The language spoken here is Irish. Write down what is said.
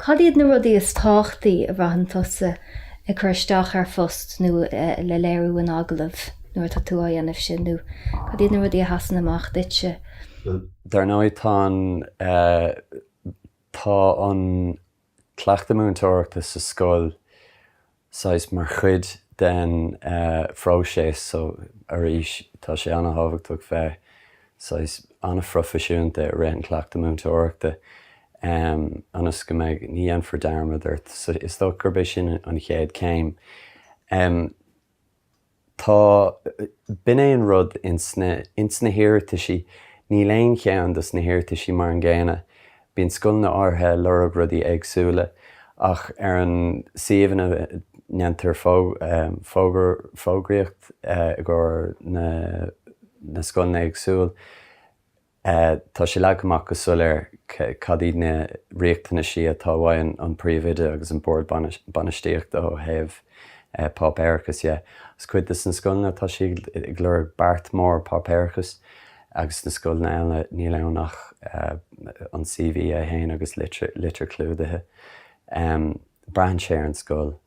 Cad iad na rudaí is tábhachtaí a bhraitheann tusa ag cur isteach ar phost nó le léiriú in agallamh nuair atá tú á dhéanamh sin nó cad iad na rudaí a sheasann amach duitse? Dar ndóigh tá an tá an cleachtadh múinteoireachta sa scoil saghas mar chuid den phróiseas so arís tá sé an-thábhachtach bheith saghas an-phroifisiúnta i rith an chleachtadh múinteoireachta ionas go mbeidh, ní dhéanfar dearmad ort. So is dócha gurb é sin an chéad chéim. Tá, b'in é an rud ins na, ins na hiarrataisí, níl aon cheann dos na hiarrataisí mar an gcéanna. Bíonn scoileanna áirithe ag lorg rudaí éagsúla ach ar an suíomh ina ndéantar fógraíocht i gcomhair na, na scoileanna éagsúil, Tá sé leagtha amach go soiléir cad iad na riachtanaisí atá uaidh an príomhoide agus an bord bainistíochta ó thaobh páipéarachais dhe. Agus cuid de na scoileanna tá siad ag lorg beart mór páipéarachais agus sna scoileanna eile níl ann ach an CV é féin agus litir chlúdaithe. Braitheann sé ar an scoil.